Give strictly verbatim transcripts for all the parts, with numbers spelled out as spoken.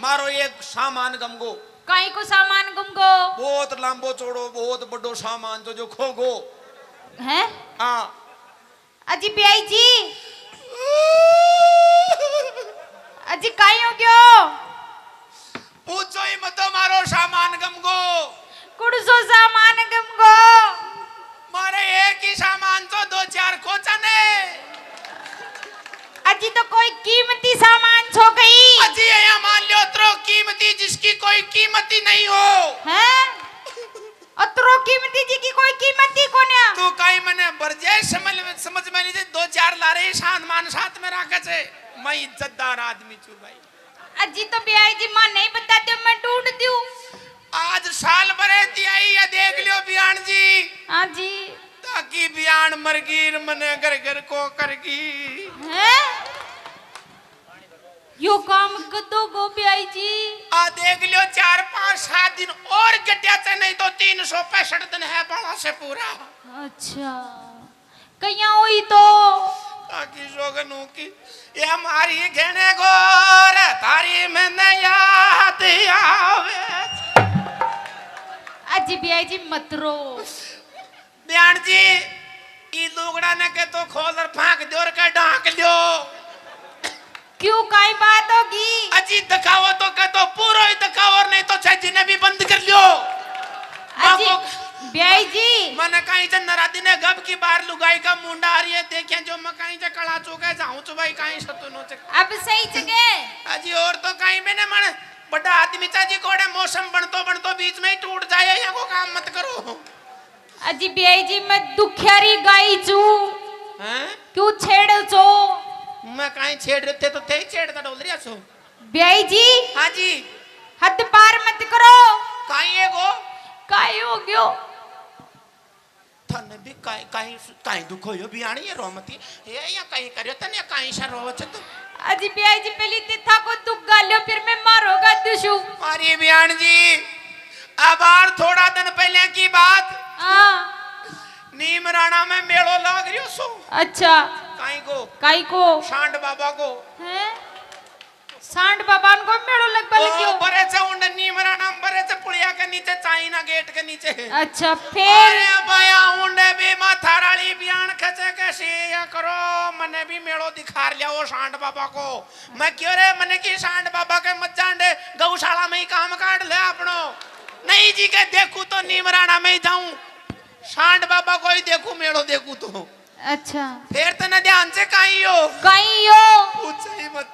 मारो एक सामान गमगो। काई को सामान गमगो? बहुत लंबो चौड़ो, बहुत बड़ो सामान तो जो खोगो। हैं? हाँ। अजी ब्याई जी, अजी काई हो गयो? पूछो ही मत, मारो सामान गमगो। कुण सो सामान गमगो? मारे एक ही सामान तो दो चार कोचा ने। अजी तो कोई कीमती सामान छो गई। अजी या मान लियो, अतरो कीमती जिसकी कोई कीमत ही नहीं हो। हैं? अतरो कीमती जी की कोई कीमत ही कोन्या। तू काई मने बरजे समझ, समझ में नहीं जे, दो चार लारे सामान साथ में राखे छे। मैं इज्जतदार आदमी छू भाई। अजी तो ब्याई जी मां नहीं बता दो, मैं ढूंढ दूं। आज साल भरे ती आई है, देख लियो बियान जी। हाँ जी। ताकि बियान मरगीर मने घर घर को करगी। हैं? यो काम कदो गो ब्याई जी? आ देख लियो, चार पांच सात दिन और गड्या ते, नहीं तो तीन सौ पैंसठ दिन है बाला से पूरा। अच्छा, कईया हुई तो। ताकि जोगनू की ये हमारी घेने गोर थारी मैंने याद आवे। अजी ब्याई जी मत रो। ब्यान जी, ई लुगड़ा ने के तो खोल और फांक दो और के ढांक लियो। क्यों, काई बात होगी? अजी दिखाओ तो के तो पूरो ही दिखाओ और नहीं तो छज्जी ने भी बंद कर लियो। अजी, माँ को ब्याई जी। मैंने कहीं से नरादी ने गब की बार लुगाई का मुंडा आ रही है, देखें जो मैं कहीं से कला चुका है, जाऊं चुबाई कहीं से तो नोचे। अब सही जगह। अजी और तो कहीं भी ने मन बड़ा आदमी चाची कोड़े मौसम बनतो बनतो बीच में ही टूट जाए, या को काम मत करो। अजी ब्याई जी, मैं दुखियारी गाई चू। हैं? क्यों छेड़ चो? मैं काई छेड़ रहे थे, तो थे ही छेड़ का डोल रिया सो। ब्याई जी। हाँ जी। हद पार मत करो। काई है गो? काई हो गयो? थने भी काई, काई, काई दुख होयो बियाणी ये रोमती। ये या काई करियो तने काई सा रोवत तू? अजी ब्याई जी, पहले ते था को दुख गाल्यो, फिर मैं मारोगा दुशु। अरे बियान जी, अब आर थोड़ा दिन पहले की बात। हाँ। नीम राणा में मेलो लाग रियो सो। अच्छा। काई को? काई को? सांड बाबा को। हैं? सांड बाबा को मेलो लगवा ओ, लग्यो। बरे से उंडे नीम राणा, बरे से पुलिया के नीचे, चाइना गेट के नीचे। अच्छा, फिर? अरे भाया, उंडे भी माथाराली बियान खचे के से या करो, मने भी मेलो दिखा लिया वो सांड बाबा को। मैं क्यों रे, मने की सांड बाबा के मत जान दे, गौशाला में ही काम काट ले अपनो। नहीं जी के देखू तो नीमराणा में ही जाऊं, सांड बाबा को ही देखू, मेलो देखू तो। अच्छा। फिर तने ध्यान से काई हो? काई हो? पूछे ही मत।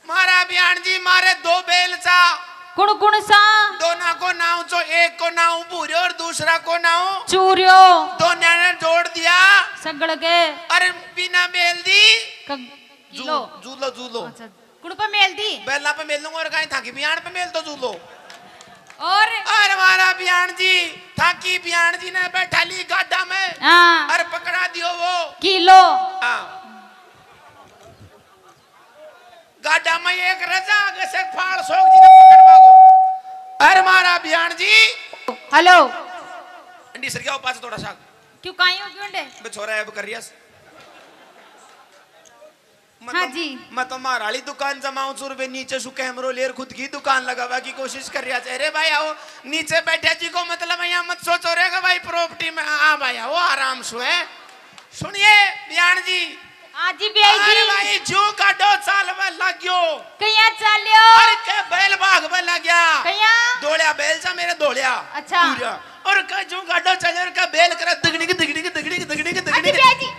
मारा बियान जी, मारे दो बैल सा। कुण कुण सा? दोना को नाव चो, एक को नाव भूरियो और दूसरा को नाव चूरियो। दोन्या ने जोड़ दिया। सगड़ के। अरे बिना बैल दी। क-, जू-, किलो। जूलो, जूलो। अच्छा, कुण पे मेल दी? बैला पे मेल दूंगा और काई थाकी बियान पे मेल तो जूलो। और? अरे मारा बियान जी, थाकी बियान जी ने बैठा ली गाडा में। हाँ। अरे पकड़ा दियो वो। किलो। हाँ। गाडा में एक रजा आगे से फाड़ सोग जी ने पकड़वा गो। अरे मारा बियान जी। हेलो। अंडी सर गया पास थोड़ा सा। क्यों, काई हो गयो अंडे? बे छोरा है, अब कर रिया। मैं हाँ तो, जी। मैं तो मार वाली दुकान जमाऊं चुर बे, नीचे सु कैमरो लेर खुद की दुकान लगावा की कोशिश कर रिया। अरे भाई आओ, नीचे बैठे जी को मतलब है, यहाँ मत सोचो रे कि भाई प्रॉपर्टी में। हाँ भाई आओ, आराम सु है। सुनिए बियान जी, हाँ जी, ब्याई जी। अरे भाई, जो गाडो चालवा लाग्यो। कहिया चाल्यो? अरे के बैल भागवा लाग्या। कहिया? धोलिया बैल सा मेरे धोलिया। अच्छा। पूरा। और के जो गाडो चले और के बैल करे दगड़िक, दगड़िक, दगड़िक, दगड़िक, हाँ जी, दगड़िक। ब्याई जी।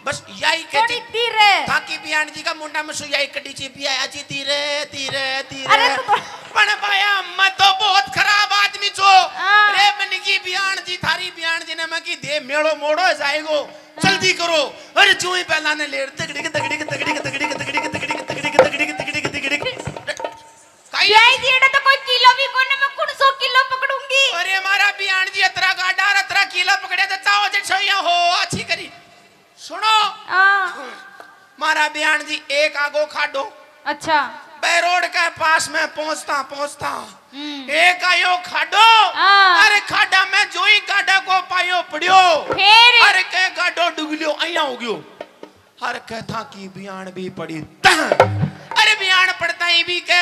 बस यही के थोड़ी जी। धीरे। थाकी बियान जी का मुंडा में सुई आई कटी ची पिया जी, धीरे, धीरे, धीरे। अरे तो पण भाया, मैं तो बहुत खराब आदमी छो। हाँ। रे मन की बियान जी, थारी बियान जी ने मैं की दे मेलो मोड़ो जाएगो। जल्दी करो। अरे जो ही पहला ने लेर तगड़ी के, तगड़ी के, तगड़ी के। काई? ब्याई जी, एड़ा तो कोई किलो भी कोने, मैं कुण सौ किलो पकड़ूंगी? अरे मारा बियान जी, अतरा गाडा और अतरा किलो पकड़े तो चाहो जे छोइया हो, अच्छी करी। सुनो। हाँ। मारा बियान जी, एक आगो खाडो। अच्छा। बैरोड के पास में पहुंचता, पहुंचता हम्म। एक आयो खाडो। हाँ। अरे खाडा में जो ही गाडा को पायो पड़ियो। फिर? अरे के गाडो डुगलियो, अइया हो गयो। अरे के थाकी बियान भी पड़ी। अरे बियान पड़ता ही भी के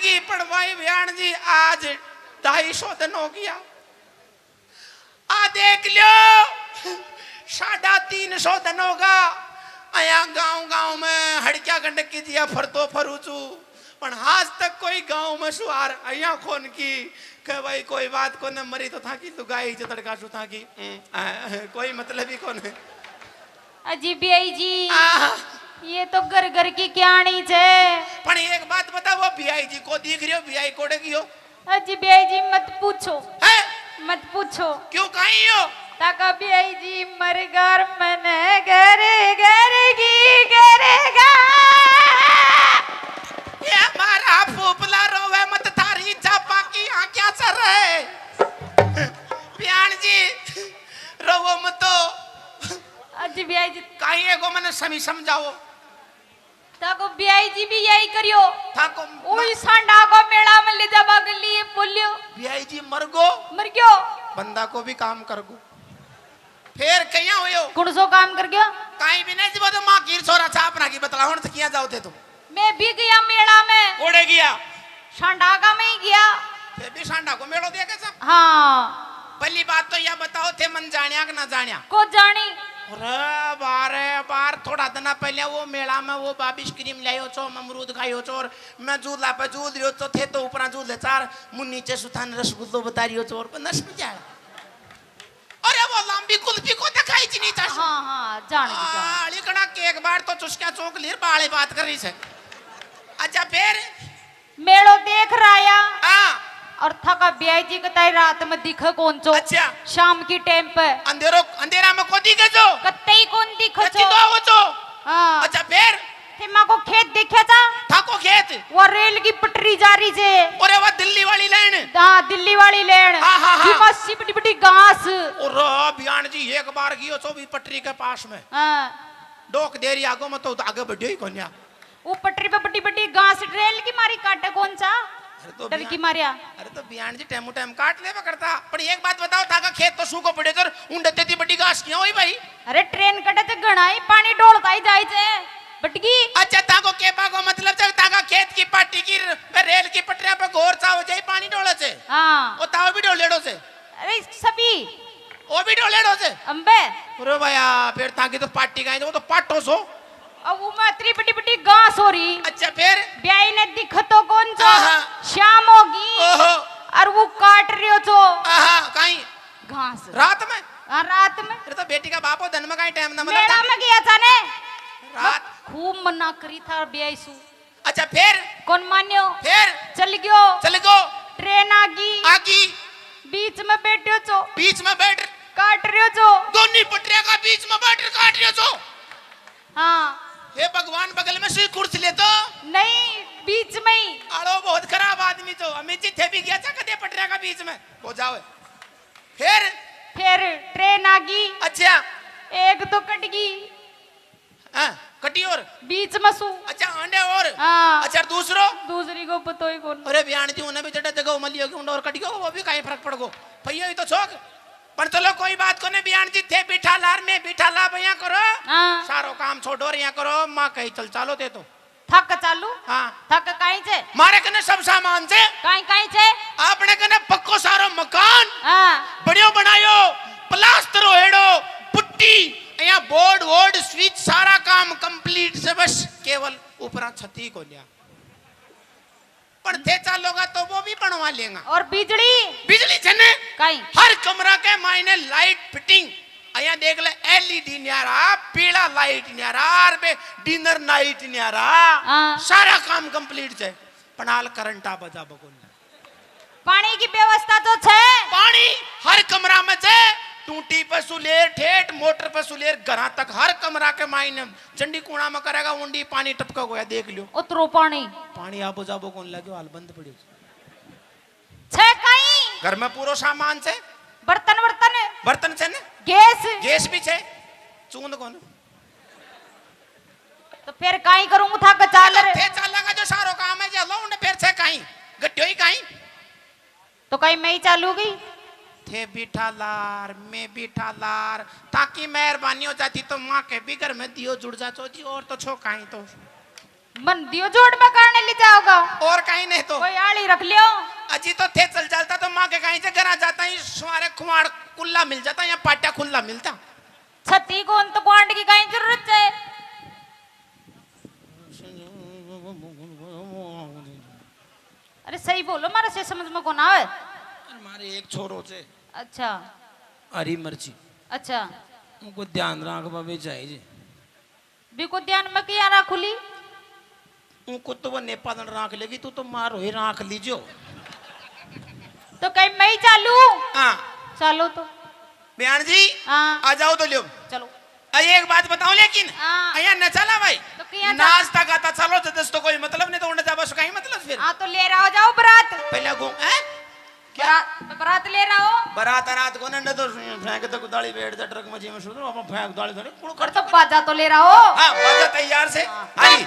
की, "पण भाई ब्याण जी, आज ढाई सौ दिन हो गया।" आ देख लो, साढ़ा तीन सौ दिन होगा। अया गांव गांव में हड़क्या गंडक की दिया फरतो फरू छू, पण आज तक कोई गांव में सुहार अया कौन की। कह भाई, कोई बात कौन, मरी तो थाकी लुगाई जो तड़का सु थाकी, हम्म, आ, कोई मतलब ही कौन है। अजी ब्याई जी, आ। ये तो घर घर की क्याणी छे। पण एक बात बता, वो ब्याई जी को दिख रही हो, ब्याई कोड़े की हो? अजी ब्याई जी मत पूछो, हैं? मत पूछो। क्यों, काई हो? ताका ब्याई जी मर घर मन घर घर की करेगा। ये मारा फूफला रोवे मत, थारी चापा की आंख्या चर रहे। ब्याण जी, रोवो मत तो। अजी ब्याई जी। काई है को मने समी समझाओ। ताको ब्याई जी भी यही करियो। थाको म- उई सांडा को मेला में ले जावा के लिए बोलियो। ब्याई जी मर गो। मर गयो। बंदा को भी काम कर गो। फेर कहिया होयो? कौन सो काम कर गयो? काई भी नहीं, जब तो माँ की छोरा छाप ना की बतला, हुण तो किया जाओ थे तुम। मैं भी गया मेला में। कोड़े गया? सांडा का में ही गया। थे भी सांडा को मेलो देखे सब? हाँ। पहली बात तो या बताओ, थे मन जाण्या कि ना जाण्या? को जाणी? अरे बारे बार, थोड़ा दिन पहले वो मेला में वो बाबी आइसक्रीम लायो छो, अमरूद खायो छो, और मैं झूला पे झूल रियो छो, थे तो ऊपर झूले चार, मुन नीचे सुथान रसगुल्लो बता रियो छो, और नस में जाए। अरे वो लंबी कुल्फी को तो खाई ची नहीं चासू। हाँ, हाँ, जान गई, जान। आ, लिकड़ा के एक बार तो चुस्किया चौंक ली, बाले बात कर रही से। अच्छा, फिर? मेलो देख रहा या। हाँ। और थाका ब्याई जी कताई रात में दिखे कौन चो। अच्छा। शाम की टाइम पे। अंधेरो, अंधेरा में को दिखे जो? कतई कौन दिखे कच्ची चो। तो हो जो? हाँ। अच्छा, फिर? थे माँ को खेत देख्या था? थाको खेत? वो रेल की पटरी जा रही जे। अरे, वो दिल्ली वाली लाइन? हाँ, दिल्ली वाली लाइन। हाँ, हाँ, हाँ। की मस्सी बड़ी बड़ी घास। अरे, ब्याण जी, एक बार गयो तो भी पटरी के पास में। हाँ। डोक दे रही आगो में तो आगे बढ़ियो ही कोन्या। वो पटरी पे बड़ी बड़ी घास रेल की मारी काटे कौन सा? अरे तो डर की ब्याण-, मारिया। अरे तो ब्याण जी टाइमो टाइम काट लेवा करता। पर एक बात बताओ, थाका खेत तो सूखो पड़े तो उंडे तेती बड़ी घास क्यों हुई भाई? अरे ट्रेन कटे तो घणा ही पानी डोलता ही जाए जे। बटगी। अच्छा, ताको केबा को मतलब जब ताका खेत की पाटी की र-, रेल की पटरियां पे घोर सा हो जाए पानी डोले से। हाँ। वो ताव भी डोलेड़ो से। अरे सभी। वो भी डोलेड़ो से। अम्बे। अरे भैया, फिर ताकी तो पाटी का है, वो तो पाटो सो। अब वो में इतनी बड़ी बड़ी घास हो रही। अच्छा, फिर? ब्याई ने दिख तो कौन जो? हाँ, हाँ। शाम होगी। ओहो। और वो काट रियो जो। हाँ, हाँ, काई? घास। रात में? हाँ, रात में। फिर तो बेटी का बाप हो, दिन में काई टाइम ना मिला मेला था। में गया था ने। रात। खूब मना करी था ब्याई सू। अच्छा, फिर? कौन मान्यो? फिर? चल गयो। चल गयो। ट्रेन आ गई। आ गई। बीच में बैठो जो। बीच में बैठ। काट रियो जो। दोनों पटरिया का बीच में बैठ काट रियो जो। हाँ। हे भगवान, बगल में सुई कुर्सी ले तो। नहीं, बीच में ही। आलो बहुत खराब आदमी तो। अमित जी थे भी गया था कदे पटरिया का बीच में? हो जाओ। फिर? ट्रेन आ गई। अच्छा। एक तो कट गई। हाँ, कटी और? बीच में सू। अच्छा, आंडे और? हाँ। अच्छा, दूसरो? दूसरी को पतो ही कौन। अरे, ब्याण जी, उन्हें भी जड़ा जगह मलियो कि उंडा और कट गयो, वो भी काई फर्क पड़ गो? भैया, ये तो छोक। पर चलो, कोई बात कोने, ब्याण जी, थे बिठा लार, मैं बिठा ला, भैया करो। हाँ। सारो काम छोड़ो और यहाँ करो, माँ कही चल, चालो थे तो। थक चालू? हाँ। थक काई छे? मारे कने सब सामान छे। काई, काई छे? आपने कने पक्को सारो मकान। हाँ। बढ़ियो बनायो, प्लास्टर होएड़ो, पुट्टी, यहाँ बोर्ड वोर्ड, स्विच, सारा काम कंप्लीट से, बस केवल ऊपरा छती को लिया। पण थे चालोगा तो वो भी बनवा लेंगा। और बिजली? बिजली छे ने? काई? हर कमरा के मायने लाइट फिटिंग। अया देख ले, एलईडी न्यारा, पीला लाइट न्यारा, और बे डिनर नाइट न्यारा। हाँ। सारा काम कंप्लीट छे, पण हाल करंट आ बजा बगोल। पानी की व्यवस्था तो छे? पानी हर कमरा में छे, टूटी पे सुलेर, ठेठ मोटर पे सुलेर, घरा तक हर कमरा के मायने। जंडी कूणा में करेगा, उंडी पानी टपका गया, देख लियो। उतरो पानी। पानी आबो जाबो कौन लगे, हाल बंद पड़ियो। छे काई? घर में पूरो सामान छे। बर्तन, बर्तन? बर्तन छे ने? गैस? गैस भी छे। चूंद कौन? तो फिर काई करूं, था के चाल तो रे। थे चालेगा जो सारो काम है, जे लो उन्हें फिर छे काई? गट्टियो ही काई? तो काई मैं ही चालूगी? थे बिठा लार, मैं बिठा लार, ताकि मेहरबानी हो जाती तो माँ के भी घर में दियो जुड़ जातो जी, और तो छो काई तो। मन दियो जोड़ में करने ले जाओगा? और काई नहीं तो। कोई आली रख लियो। अजी तो थे चल चलता तो माँ के काई से घर आ जाता ही, सुवारे खुआड़ कुल्ला मिल जाता या पाटा खुल्ला मिलता। छती कौन तो ग्वांड की काई जरूरत है? अरे सही बोलो, मारे से समझ में कौन आवे। अरे मारे एक छोरो छे। अच्छा। हरी मिर्ची। अच्छा। उनको ध्यान राखबा भी चाहिए। बिको ध्यान में किया राखुली? उनको तो वो नेपालन राख लेगी, तू तो मार होई राख लीजो। तो कहीं मैं ही चालू? हाँ। चलो तो। ब्याण जी, हाँ। आ जाओ तो लियो। चलो। अरे एक बात बताओ लेकिन, हाँ। अया न चला भाई। तो किया चला? नाचता गाता चलो, तो दस तो कोई मतलब नहीं, तो उन्हें जाबा से कहीं मतलब फिर। हाँ, तो ले रहा हो जाओ बरात। पहले गो, हैं? क्या? बरात, बरात ले रहा हो? बरात, रात को ना तो फेंक दे कुदाली, बैठ जा ट्रक में, जी में सुधरो, अपन फेंक दाली धरे, कुण और कर तो बाजा तो ले रहा हो? हाँ, बाजा तैयार से। हाँ। हाँ जी।